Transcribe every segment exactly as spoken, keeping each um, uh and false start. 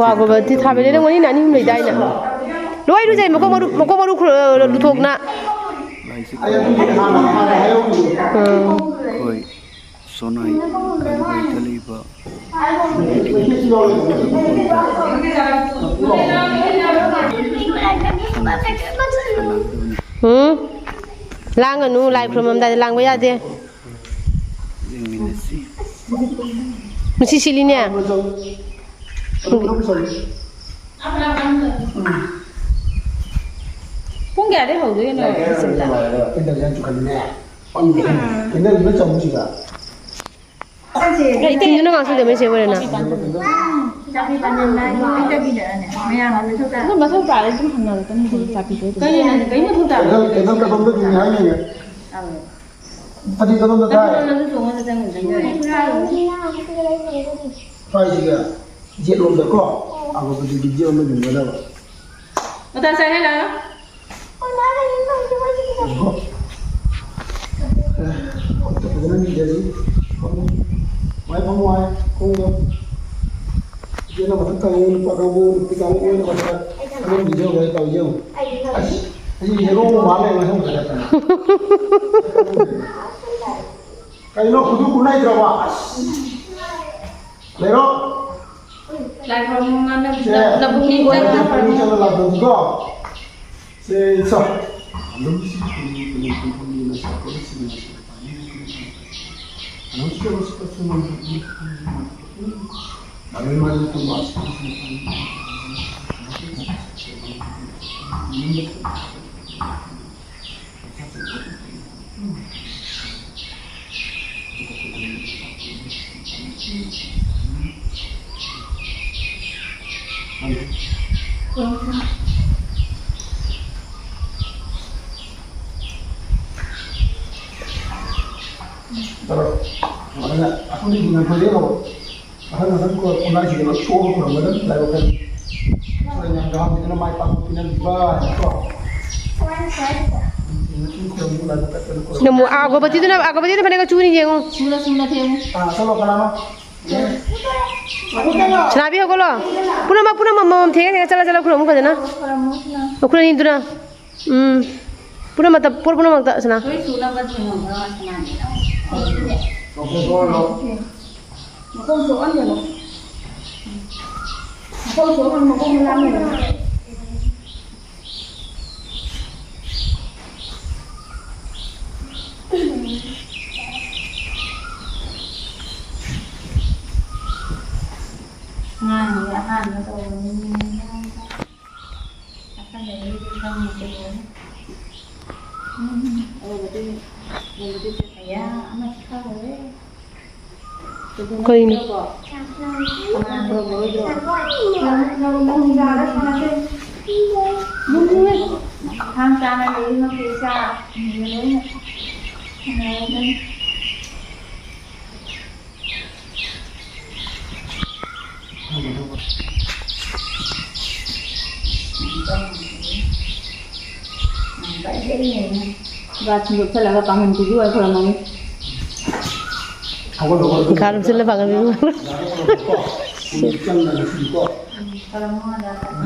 ꯋꯥꯒꯨꯝꯕꯗꯤ ꯊꯥꯕꯤꯔꯦ꯫ ꯅꯪ ꯋꯥꯔꯤꯅ ꯑꯅꯤ ꯑꯍꯨꯝ ꯂꯩꯗꯥꯏꯅꯦ? ꯂꯣꯏ ꯏꯔꯨꯖꯩ꯫ ꯃꯀꯣꯛ ꯃꯔꯨ, ꯃꯀꯣꯛ ꯃꯔꯨ ꯈꯨ-, ꯂꯨꯊꯣꯛꯅ꯫ ꯂꯥꯏꯁꯤ ꯎꯝ꯫ ꯑꯩꯈꯣꯏ ꯁꯣꯅꯥꯏ ꯀꯥꯂꯤꯕꯥꯏꯇ ꯂꯩꯕ ꯎꯝ꯫ ꯂꯥꯡꯒꯅꯨ, ꯂꯥꯏ ꯈꯨꯔꯨꯝꯃꯝꯗꯥꯏꯗ ꯂꯥꯡꯕ ꯌꯥꯗꯦ꯫ ꯌꯦꯡꯃꯤꯟꯅꯁꯤ꯫ ꯃꯁꯤ ꯁꯤꯂꯤꯅꯦ꯫ ꯄꯨꯡ ꯀꯌꯥꯗꯩ ꯍꯧꯗꯣꯏꯅꯣ? ꯄꯨꯡ ꯇꯔꯦꯠ ꯆꯨꯝꯅ ꯆꯪꯉꯨꯁꯤꯗ꯫ ꯀꯩ ꯏꯇꯩ? ꯇꯤꯡꯗꯨꯅ ꯉꯥꯡꯁꯤꯟꯗꯕ ꯏꯆꯦ ꯑꯣꯏꯔꯦꯅ꯫ ꯆꯥꯛꯄꯤ ꯄꯥꯟꯖꯟ ꯂꯥꯏ ꯂꯣꯏ ꯇꯕꯤꯗꯅꯅꯦ ꯃꯌꯥꯝ ꯑꯗꯨ ꯊꯣꯛꯇ꯫ ꯑꯗꯨ ꯃꯊꯧ ꯇꯥꯔꯗꯤ ꯑꯗꯨꯝ ꯍꯪꯅꯔꯛꯀꯅꯤ ꯀꯩꯅꯣ, ꯆꯥꯛꯄꯤꯗꯣ ꯑꯗꯨꯝ꯫ ꯀꯩꯅꯣ ꯅꯪ ꯀꯩ ꯃꯊꯧ ꯇꯥꯔꯒꯦ? ꯀꯩꯅꯣ, ꯀꯩꯅꯣꯝ ꯇꯧꯐꯝꯗ ꯑꯗꯨꯝ ꯍꯥꯏꯅꯤꯡꯉꯦ꯫ ꯑꯧ꯫ ꯐꯗꯤ ꯀꯗꯣꯝꯗ ꯊꯥꯏ? ꯅꯪ ꯀꯗꯣꯝꯗ ꯇꯣꯡꯉꯒ ꯆꯪꯉꯨꯗꯣꯏꯅꯣ? ꯁ꯭ꯋꯥꯏꯁꯤꯒ ꯌꯦꯠꯂꯣꯝꯗꯀꯣ, ꯑꯒꯣꯕꯗꯨꯒꯤ ꯌꯦꯠꯂꯣꯝꯗ ꯌꯨꯡꯒꯗꯕ꯫ ꯃꯇꯥ ꯆꯥꯏ ꯍꯥꯏ ꯂꯥꯛꯑꯣ꯫ ꯉꯥꯏꯈꯣ꯫ ꯑꯝꯇ ꯐꯖꯅ ꯅꯤꯡꯖꯔꯤ꯫ ꯐꯝꯃꯨ꯫ ꯃꯥꯏ ꯐꯝꯃꯨ ꯍꯥꯏ꯫ ꯈꯣꯡꯗꯣ꯫ ꯏꯆꯦꯅ ꯃꯊꯛ ꯊꯪꯕ ꯅꯨꯄꯥ ꯀꯥꯡꯕꯨ, ꯅꯨꯄꯤ ꯀꯥꯡꯕꯨ ꯑꯣꯏꯅ ꯃꯊꯛ ꯐꯝꯃꯝꯕꯤꯖꯧ ꯍꯥꯏ ꯇꯧꯖꯧ꯫ ꯑꯁ, ꯑꯩ ꯍꯦꯔꯣ ꯃꯥꯜꯂꯦ ꯉꯁꯤ ꯃꯊꯛꯇ꯫ ꯀꯩꯅꯣ ꯈꯨꯠꯁꯨ ꯈꯨꯠꯅꯥꯏꯗ꯭ꯔꯕ? ꯑꯁ! ꯂꯩꯔꯣ꯫ ꯂꯥꯏ ꯈꯨꯔꯨꯝꯕ ꯉꯝꯅꯕ ꯁꯦ, ꯂꯧꯕꯨꯛ ꯂꯥꯏ ꯈꯨꯔꯨꯝꯕ ꯂꯥꯛꯄꯅꯤꯀꯣ꯫ ꯁꯦ, ꯆꯣ꯫ ꯑꯗꯨꯅ ꯑꯩꯈꯣꯏꯒꯤ ꯉꯝꯈꯩꯗꯩ ꯍꯧꯔꯣ꯫ ꯑꯍꯜ ꯑꯍꯜ ꯈꯨꯟꯅꯥꯏꯁꯤꯡꯗ ꯂꯣꯏ ꯊꯣꯛꯑꯒ ꯈꯨꯔꯨꯝꯒꯗꯕꯅꯤ ꯂꯥꯏꯕꯛ ꯐꯔꯦ꯫ ꯍꯣꯏ, ꯌꯥꯝ ꯌꯥꯝꯗꯅ ꯃꯥꯏ ꯄꯥꯛꯄ ꯄꯤꯅꯕꯤꯕ ꯍꯥꯏꯅꯀꯣ꯫ ꯅꯃꯣ ꯑꯒꯣꯕꯇꯤꯗꯨꯅ, ꯑꯒꯣꯕꯇꯤꯗꯨꯅ ꯐꯅꯦꯛ ꯆꯨꯅꯤ ꯌꯦꯡꯉꯨ꯫ ꯁꯨꯅ ꯁꯨꯅ ꯊꯦꯡꯉꯨ꯫ ꯑꯥ, ꯆꯠꯂꯣ, ꯀꯅꯥꯅꯣ? ꯁꯅꯥꯕꯤ, ꯍꯧꯒꯠꯂꯣ꯫ ꯄꯨꯝꯅꯃꯛ, ꯄꯨꯝꯅꯃꯛ ꯑꯃꯃꯝ ꯊꯦꯡꯉ ꯊꯦꯡꯉ ꯆꯠꯂ ꯆꯠꯂ ꯈꯨꯔꯨꯝꯃꯨ ꯐꯖꯅ꯫ ꯑꯩꯈꯣꯏ ꯑꯅꯤꯗꯨꯅ꯫ ꯎꯝ꯫ ꯄꯨꯝꯅꯃꯛꯇ, ꯄꯣꯠ ꯄꯨꯝꯅꯃꯛꯇ ꯁꯅꯥ꯫ ꯂꯣꯏ ꯁꯨꯅꯕ ꯊꯦꯡꯉꯝꯕ꯭ꯔꯥ ꯁꯅꯥꯅꯤꯅ? ꯃꯈꯣꯡ ꯁꯣꯛꯍꯟꯒꯅꯨ꯫ ꯃꯈꯣꯡ ꯁꯣꯛꯍꯟ-, ꯃꯈꯣꯡ ꯂꯥꯡꯍꯟꯒꯅꯨ꯫ ꯑꯉꯥꯡꯒꯤ ꯑꯍꯥꯟꯕ ꯇꯧꯕꯅꯤꯅ꯫ ꯑꯈꯟꯅꯕꯒꯤꯗꯤ ꯈꯪꯗꯦ꯫ ꯎꯝ, ꯑꯧꯕꯗꯤ, ꯑꯧꯕꯗꯤ ꯑꯌꯥ, ꯑꯃꯁꯨ ꯈꯪꯗꯦ꯫ ꯀꯩꯅꯣ? ꯒꯥ ꯊꯤꯟꯗꯣꯛꯆꯜꯂꯒ ꯄꯥꯡꯒꯟ ꯄꯤꯕꯤ ꯑꯣꯏ ꯈꯨꯔꯝꯃꯅꯤ꯫ ꯒꯥ ꯂꯨꯞꯁꯜꯂ ꯄꯥꯡꯒꯟ ꯄꯤꯕꯤ ꯑꯣꯏ꯫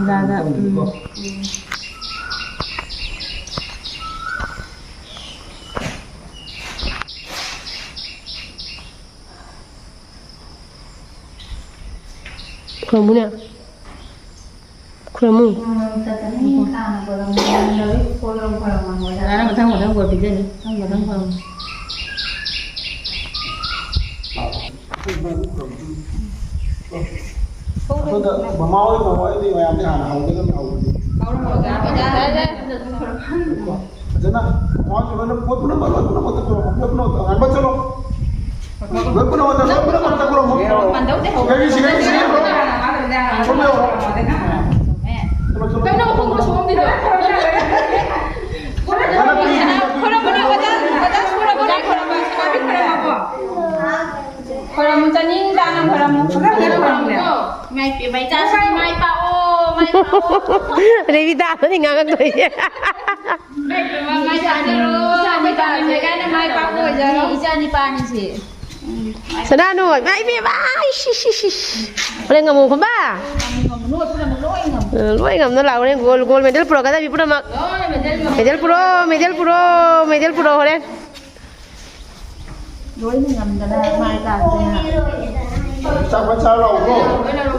ꯗꯥꯗ, ꯎꯝ꯫ ꯈꯨꯔꯨꯝꯃꯨꯅꯦ꯫ ꯈꯨꯔꯨꯝꯃꯨ꯫ ꯅꯪ ꯃꯊꯪ ꯃꯊꯪ ꯕꯣꯔ ꯄꯤꯖꯅꯤ꯫ ꯃꯊꯪ ꯃꯊꯪ ꯈꯨꯔꯨꯝꯃꯨ꯫ ꯑꯩꯈꯣꯏꯗ ꯃꯃꯥ ꯍꯣꯏ, ꯕꯕꯥ ꯍꯣꯏꯗꯤ ꯃꯌꯥꯝꯗꯤ ꯍꯥꯟꯅ ꯍꯧꯒꯗꯕꯅꯤ, ꯍꯧꯕꯗꯤ꯫ ꯐꯖꯅ ꯃꯃꯥ ꯍꯣꯏ ꯂꯣꯏꯅ ꯄꯣꯠ ꯄꯨꯝꯅꯃꯛ, ꯂꯣꯏ ꯄꯨꯝꯅꯃꯛꯇ ꯄꯨꯔꯛꯑꯣ, ꯄꯣꯠ ꯄꯨꯝꯅꯃꯛꯇ꯫ ꯉꯥꯟꯕ ꯆꯠꯂꯣ꯫ ꯂꯣꯏ ꯄꯨꯝꯅꯃꯛꯇ, ꯂꯣꯏ ꯄꯨꯝꯅꯃꯛꯇ ꯄꯨꯔꯛꯑꯣ꯫ ꯁꯤꯒꯩꯒꯤ, ꯁꯤꯒꯩꯒꯤ, ꯁꯤꯒꯩꯒꯤ ꯄꯨꯔꯛꯑꯣ꯫ ꯁꯣꯝꯗ ꯌꯧꯔꯣ꯫ ꯆꯠꯂꯣ, ꯆꯠꯂꯣ꯫ ꯀꯩꯅꯣ ꯈꯣꯡꯎꯞ ꯁꯣꯝꯗ ꯌꯧꯔꯣ꯫ ꯐꯖꯅ ꯄꯤꯕꯤꯌꯨ꯫ ꯈꯣꯏꯔꯝꯃꯨ, ꯑꯣꯖꯥ, ꯑꯣꯖꯥ, ꯈꯣꯏꯔꯝꯃꯨ, ꯈꯣꯏꯔꯝꯃꯨ꯫ ꯈꯣꯏꯔꯝꯃꯨ, ꯆꯥꯅꯤꯡ ꯇꯥꯅ ꯈꯣꯏꯔꯝꯃꯨ꯫ ꯐꯖꯅ ꯈꯣꯏꯔꯝꯃꯨ꯫ ꯏꯃꯥ ꯏꯄꯦꯝꯃ, ꯏꯆꯥꯁꯤꯡ ꯃꯥꯏ ꯄꯥꯛꯑꯣ, ꯃꯥꯏ ꯄꯥꯛꯑꯣ꯫ ꯔꯦꯕꯤꯇꯥꯗꯅꯤ ꯉꯥꯡꯉꯛꯇꯣꯏꯁꯦ꯫ ꯏꯃꯥ ꯏꯄꯦꯝꯃ, ꯃꯥꯏ ꯄꯥꯛꯆꯔꯣ, ꯃꯥꯏ ꯄꯥꯛꯑꯣ, ꯏꯆꯥ ꯅꯨꯄꯥꯅꯤꯁꯦ꯫ ꯁꯅꯥꯅꯨ, ꯏꯃꯥ ꯏꯕꯦꯝꯃ, ꯏꯁ, ꯏꯁ, ꯏꯁ, ꯏꯁ꯫ ꯍꯣꯔꯦꯟ ꯉꯝꯃꯨ, ꯈꯣꯝꯕ꯫ ꯎꯝ, ꯂꯣꯏ ꯉꯝꯅ ꯂꯥꯛꯑꯣ, ꯍꯣꯔꯦꯟ ꯒꯣꯜ, ꯒꯣꯜ ꯃꯦꯗꯜ ꯄꯨꯔꯛꯀꯗꯕꯤ ꯄꯨꯝꯅꯃꯛ꯫ ꯃꯦꯗꯜ ꯄꯨꯔꯛꯑꯣ, ꯃꯦꯗꯜ ꯄꯨꯔꯛꯑꯣ, ꯃꯦꯗꯜ ꯄꯨꯔꯛꯑꯣ ꯍꯣꯔꯦꯟ꯫ ꯂꯣꯏꯅ ꯉꯝꯗꯅ ꯃꯥꯏ ꯇꯥꯛꯇꯅ꯫ ꯆꯥꯛ ꯐꯠ ꯆꯥꯔ ꯂꯥꯛꯎꯀꯣ꯫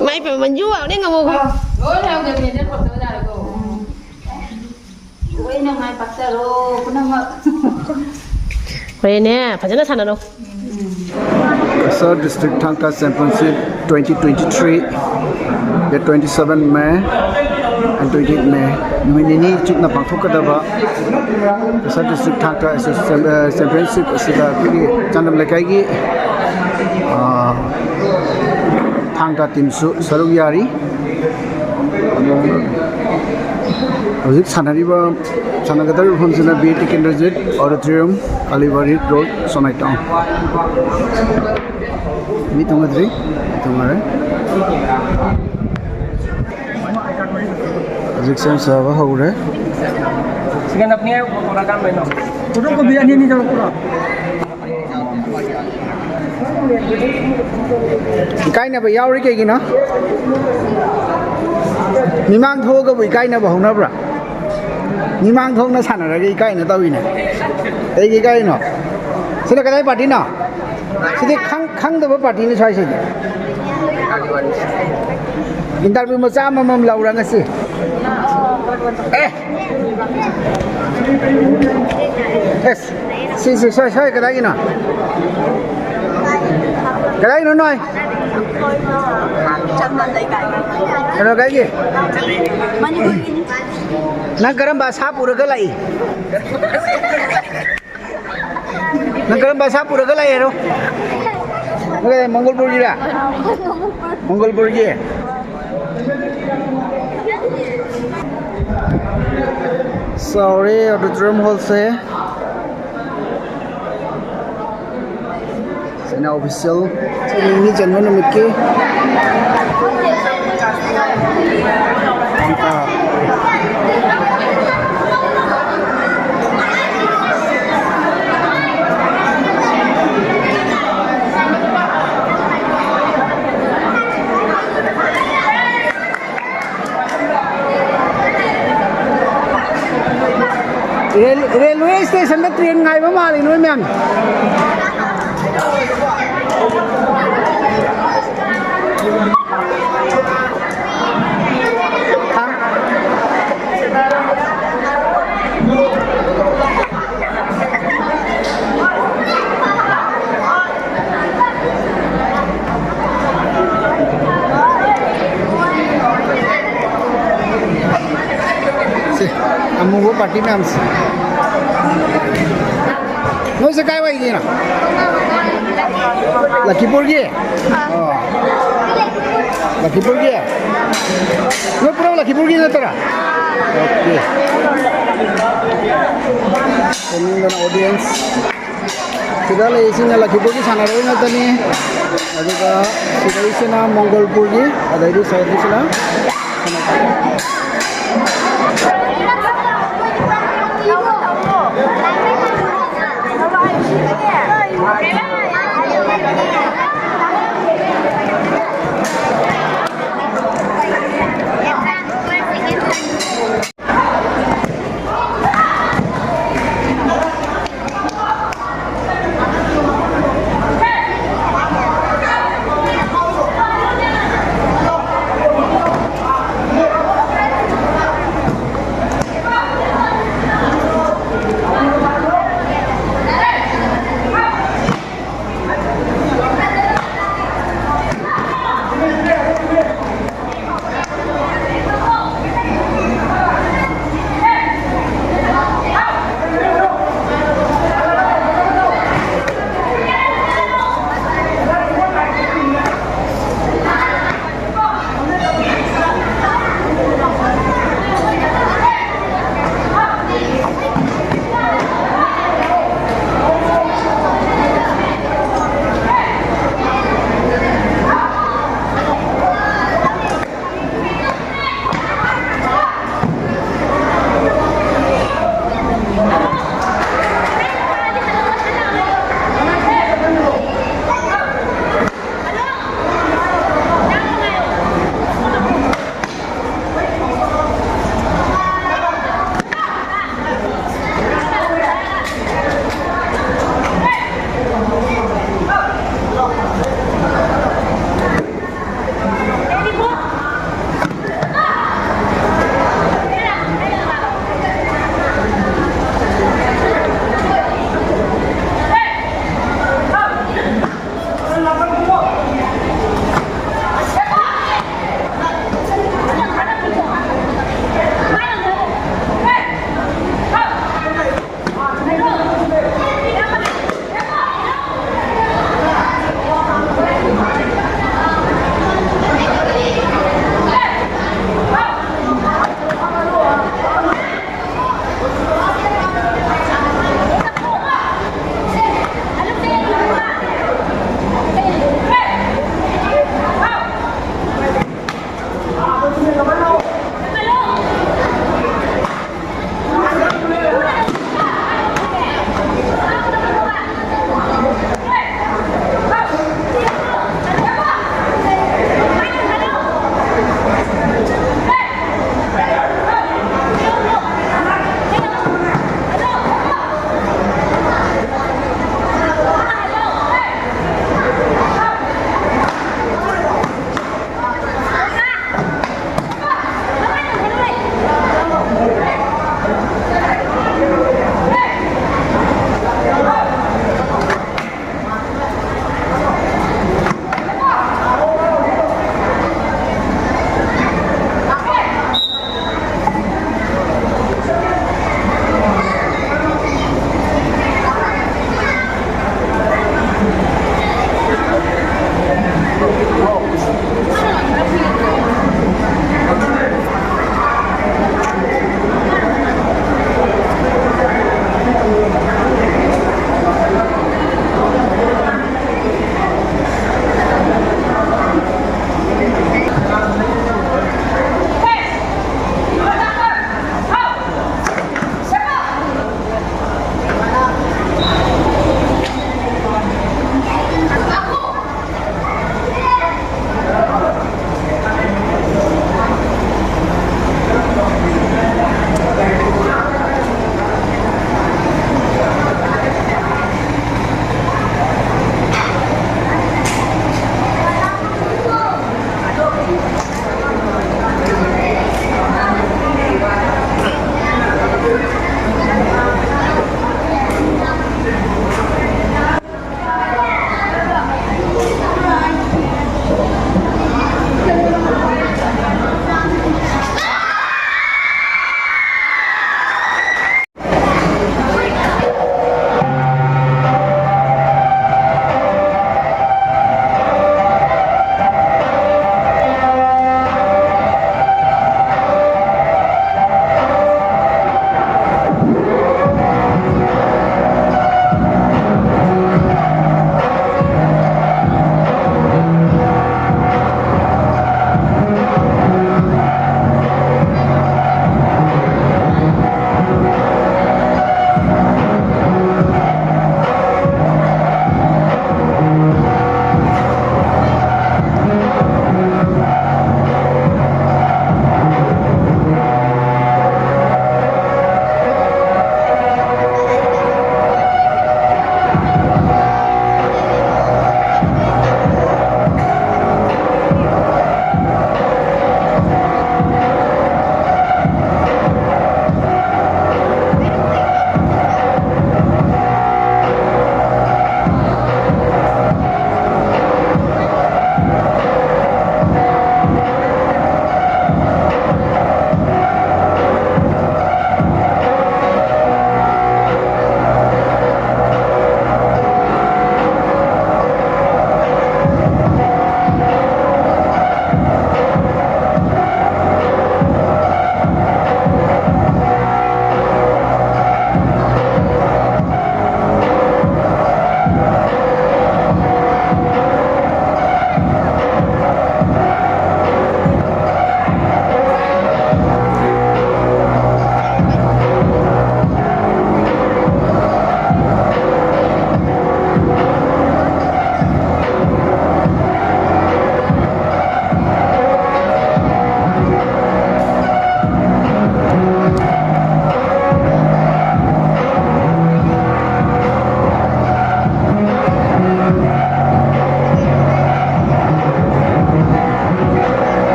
ꯏꯃꯥ ꯏꯕꯦꯝꯃ, ꯃꯟꯖꯨ, ꯍꯣꯔꯦꯟ ꯉꯝꯃꯨꯀꯣ꯫ ꯂꯣꯏꯅ ꯉꯝꯗꯅ ꯃꯦꯗꯜ ꯄꯨꯔꯛꯇꯕ ꯌꯥꯔꯣꯏꯀꯣ꯫ ꯎꯝ꯫ ꯂꯣꯏꯅ ꯃꯥꯏ ꯄꯥꯛꯆꯔꯣ ꯄꯨꯝꯅꯃꯛ꯫ ꯍꯣꯔꯦꯟꯅꯦ, ꯐꯖꯅ ꯁꯥꯟꯅꯔꯣ꯫ Cachar District Thangta Championship twenty twenty-three, date twenty-seven May and twenty-eight May, ꯅꯨꯃꯤꯠ ꯅꯤꯅꯤ ꯆꯨꯞꯅ ꯄꯥꯡꯊꯣꯛꯀꯗꯕ ꯀꯁꯥꯔ District Thangta Association, ꯑ, Championship ꯑꯁꯤꯗ ꯑꯩꯈꯣꯏꯒꯤ ꯆꯥꯟꯗꯝ ꯂꯩꯀꯥꯏꯒꯤ, ꯑ, ꯊꯥꯡ ꯇꯥ teamꯁꯨ ꯁꯔꯨꯛ ꯌꯥꯔꯤ꯫ ꯑꯗꯣ ꯍꯧꯖꯤꯛ ꯁꯥꯟꯅꯔꯤꯕ, ꯁꯥꯟꯅꯒꯗꯧꯔꯤꯕ ꯃꯐꯝꯁꯤꯅ B T Kendrejit Auditorium, Kalibari Road, Sonai Town꯫ ꯃꯤ ꯇꯣꯡꯅꯗ꯭ꯔꯤ, ꯇꯣꯡꯅꯔꯦ꯫ ꯍꯧꯖꯤꯛ ꯁꯦꯝ ꯁꯥꯕ ꯍꯧꯔꯦ꯫ Second apni hai, pura kam hai na? Photo ko bhi ani ani jagah pura. ꯏꯀꯥꯏꯅꯕ ꯌꯥꯎꯔꯤ ꯀꯩꯒꯤꯅꯣ? ꯃꯤꯃꯥꯡ ꯊꯣꯛꯑꯒꯕꯨ ꯏꯀꯥꯏꯅꯕ ꯍꯧꯅꯕ꯭ꯔꯥ? ꯃꯤꯃꯥꯡ ꯊꯣꯛꯅ ꯁꯥꯟꯅꯔꯒ ꯏꯀꯥꯏꯅ ꯇꯧꯔꯤꯅꯦ꯫ ꯀꯩꯒꯤ ꯏꯀꯥꯏꯅꯣ? ꯁꯤꯅ ꯀꯗꯥꯏ partyꯅꯣ? ꯁꯤꯗꯤ ꯈꯪ-, ꯈꯪꯗꯕ partyꯅꯤ ꯁ꯭ꯋꯥꯏꯁꯤꯗꯤ꯫ Interview ꯃꯆꯥ ꯑꯃꯃꯝ ꯂꯧꯔ ꯉꯁꯤ꯫ ꯑꯦ! ꯑꯦꯁ! ꯁꯤ, ꯁꯤ, ꯁ꯭ꯋꯥꯏ, ꯁ꯭ꯋꯥꯏ ꯀꯗꯥꯏꯒꯤꯅꯣ? ꯀꯗꯥꯏꯒꯤꯅꯣ ꯅꯣꯏ? ꯀꯩꯅꯣ ꯀꯥꯏꯒꯤ? ꯅꯪ ꯀꯔꯝꯕ ꯑꯁꯥ ꯄꯨꯔꯒ ꯂꯥꯛꯏ? ꯅꯪ ꯀꯔꯝꯕ ꯑꯁꯥ ꯄꯨꯔꯒ ꯂꯥꯛꯏ ꯍꯥꯏꯔꯣ? ꯅꯪ ꯀꯗꯥꯏ, ꯃꯪꯒꯣꯜꯄꯨꯔꯒꯤꯔꯥ? ꯃꯪꯒꯣꯜꯄꯨꯔꯒꯤ? ꯆꯥꯎꯔꯦ auditorium hallꯁꯦ꯫ ꯁꯤꯅ official ꯆꯍꯤ ꯅꯤꯅꯤ ꯆꯟꯕ ꯅꯨꯃꯤꯠꯀꯤ꯫ ꯔꯦꯜꯋꯦ ꯁ꯭ꯇꯦꯁꯟꯗ ꯇ꯭ꯔꯦꯟ ꯉꯥꯏꯕ ꯃꯥꯜꯂꯤ ꯅꯣꯏ ꯃꯌꯥꯝ꯫ ꯁꯤ ꯑꯃꯨꯕ ꯄꯥꯔꯇꯤ ꯃꯌꯥꯝꯁꯦ꯫ ꯅꯣꯏꯁꯦ ꯀꯥꯏꯋꯥꯏꯒꯤꯅꯣ? ꯂꯈꯤꯄꯨꯔꯒꯤ? ꯑꯣ꯫ ꯂꯈꯤꯄꯨꯔꯒꯤ? ꯅꯣꯏ ꯄꯨꯔꯥ ꯂꯈꯤꯄꯨꯔꯒꯤ ꯅꯠꯇ꯭ꯔꯥ? ꯑꯣꯀꯦ꯫ ꯌꯦꯡꯅꯤꯡꯕꯅ audience꯫ ꯁꯤꯗ ꯂꯩꯔꯤꯁꯤꯅ ꯂꯈꯤꯄꯨꯔꯒꯤ ꯁꯥꯟꯅꯔꯣꯏ ꯉꯥꯛꯇꯅꯤ꯫ ꯑꯗꯨꯒ ꯁꯤꯗꯩꯁꯤꯅ ꯃꯣꯡꯒꯣꯜꯄꯨꯔꯒꯤ, ꯑꯗꯩꯗꯤ ꯁꯥꯏꯠꯁꯤꯅ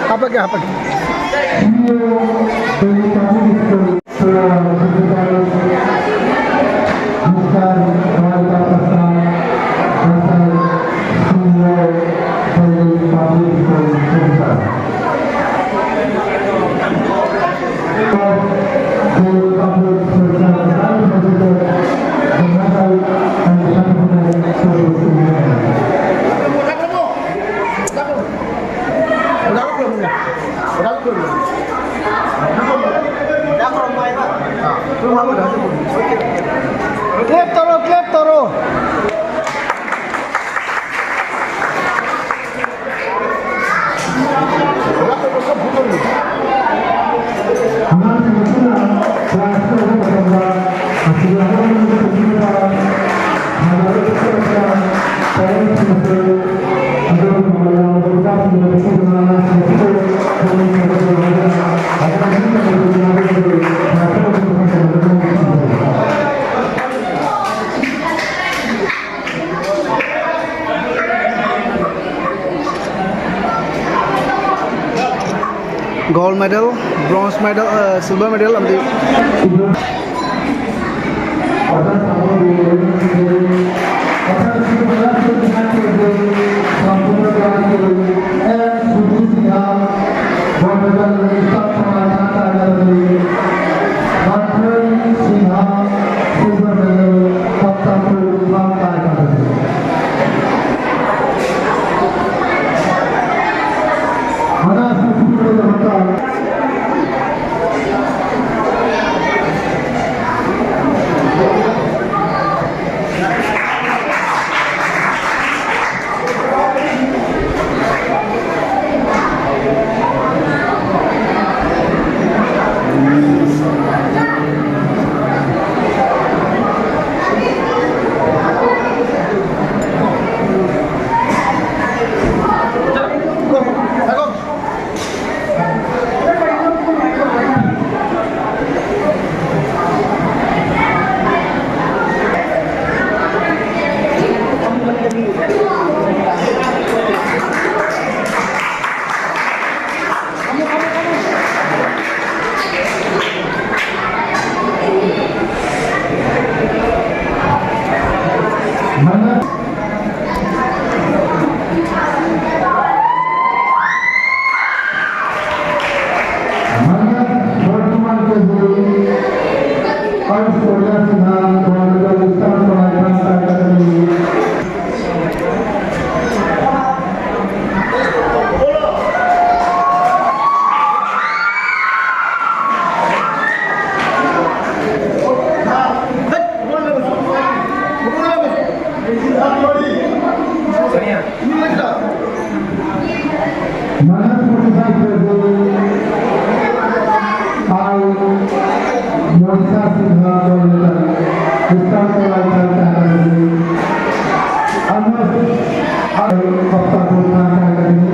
ꯍꯥꯄꯛꯀꯦ, ꯍꯥꯄꯛꯀꯦ꯫ Clap ꯇꯧꯔꯣ, clap ꯇꯧꯔꯣ꯫ ꯑꯉꯥꯡꯁꯤꯡ ꯑꯁꯤꯅ class ꯇꯧꯕ ꯃꯇꯝꯗ ꯑꯁꯤꯗ ꯑꯍꯜ ꯂꯃꯟ ꯇꯧꯕꯤꯔꯤꯕ ꯁꯥꯟꯅꯔꯣꯏ ꯈꯨꯗꯤꯡꯃꯛꯅ parents ꯁꯤꯡꯁꯨ ꯑꯗꯨꯒꯨꯝꯕ ꯃꯌꯥꯝ ꯑꯗꯨ ꯏꯆꯥꯁꯤꯡꯗ ꯄꯤꯕꯤꯗꯨꯅ ꯑꯉꯥꯡꯁꯤꯡ ꯑꯁꯤꯕꯨ ꯄꯨꯛꯅꯤꯡ ꯊꯧꯒꯠꯄꯤꯌꯨ ꯍꯥꯏꯗꯨꯅ ꯍꯥꯏꯖꯔꯤ꯫ ꯃꯁꯤꯗ ꯇꯧꯕꯤꯌꯨ ꯍꯥꯏꯕꯗꯤ class ꯇꯧꯕ ꯃꯇꯝꯗ Gold medal, bronze medal, ꯑ, silver medal ꯑꯃꯗꯤ Minus forty-five K G, I, Monisha Sinha, gold medal, Eastern Coastal Khanta Academy. Almost, I, Baptapur Khanta Academy.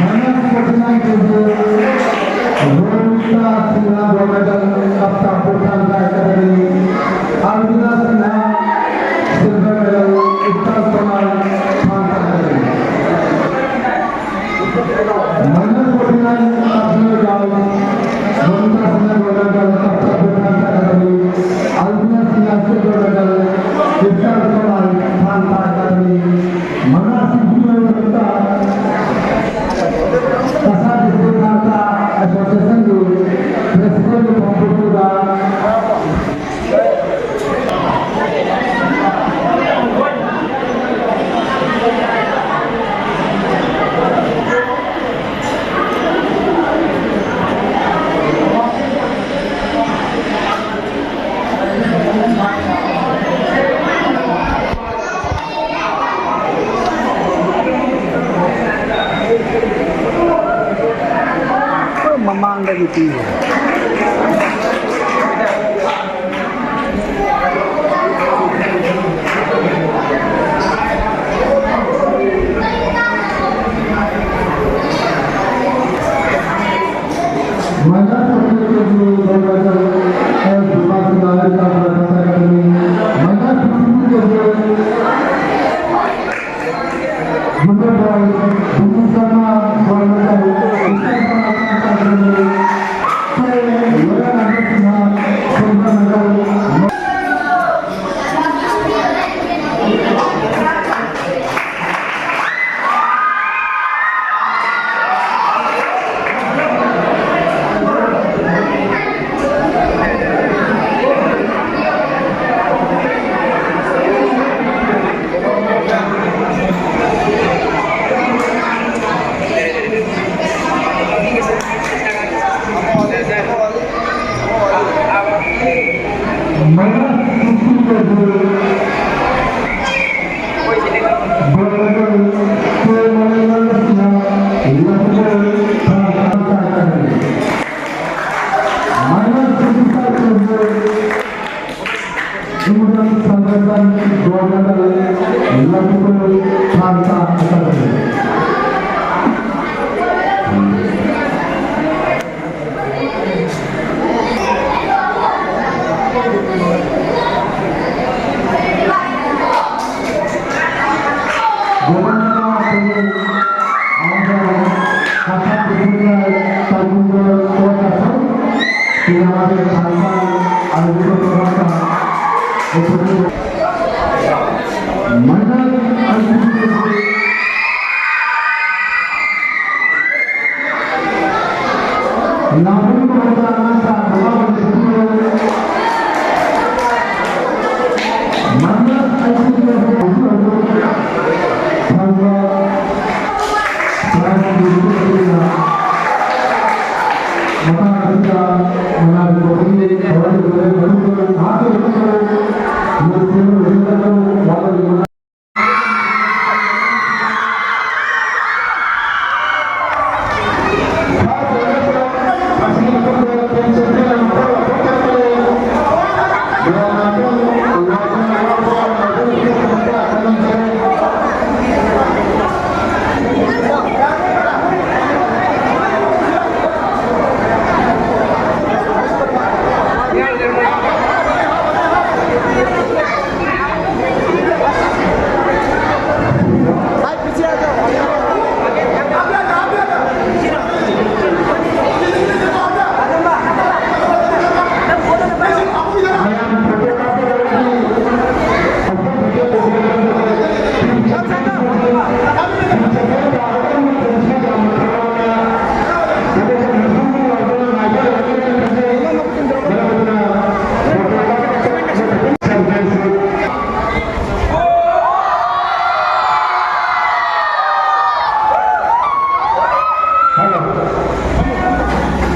Minus forty-nine K G, Romita Sinha, gold medal, Baptapur Khanta Academy, Alvina Sinha, silver medal, Uttal Kumar, Khanta Academy. Minus forty-nine, Abdul Gaud, Romita Sinha, gold medal, Baptapur Khanta Academy, Alvina Sinha, silver medal, Uttal Kumar, Khanta Academy. ꯃꯉꯥꯁꯨꯕꯒꯤꯗꯃꯛꯇ Cachar district ꯊꯥꯡꯇꯥ ꯑꯦꯁꯣꯁꯤꯌꯦꯁꯟꯒꯤ president ꯐꯝꯐꯝꯗꯨꯗ ꯃꯃꯥꯡꯗꯒꯤ ꯄꯤꯔꯦ꯫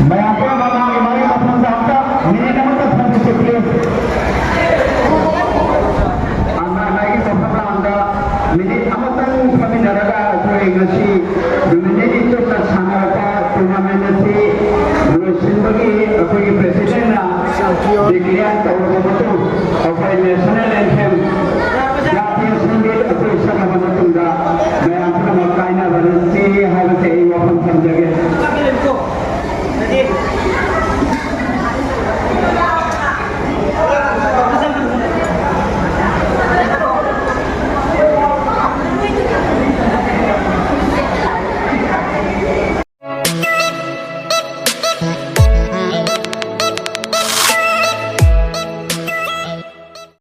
ꯃꯌꯥꯝ ꯄꯨꯝꯅꯃꯛ ꯃꯥꯒꯤ ꯃꯥꯒꯤ ꯃꯐꯝꯗ ꯑꯝꯇ ꯃꯤꯅꯤꯠ ꯑꯃꯠꯇ ꯐꯝꯁꯤ, please. ꯑꯃ ꯑꯃꯒꯤ ꯃꯐꯝ ꯑꯃꯗ ꯃꯤꯅꯤꯠ ꯑꯃꯇꯪ ꯐꯝꯃꯤꯟꯅꯔꯒ ꯑꯩꯈꯣꯏ ꯉꯁꯤ ꯅꯨꯃꯤꯠ ꯅꯤꯅꯤ ꯆꯨꯞꯅ ꯁꯥꯟꯅꯔꯛꯄ tournament ꯑꯁꯤ ꯂꯣꯏꯁꯤꯟꯕꯒꯤ ꯑꯩꯈꯣꯏꯒꯤ presidentꯅ declare ꯇꯧꯔꯕ ꯃꯇꯨꯡ ꯑꯩꯈꯣꯏ national anthem ꯑꯩꯈꯣꯏ ꯁꯛ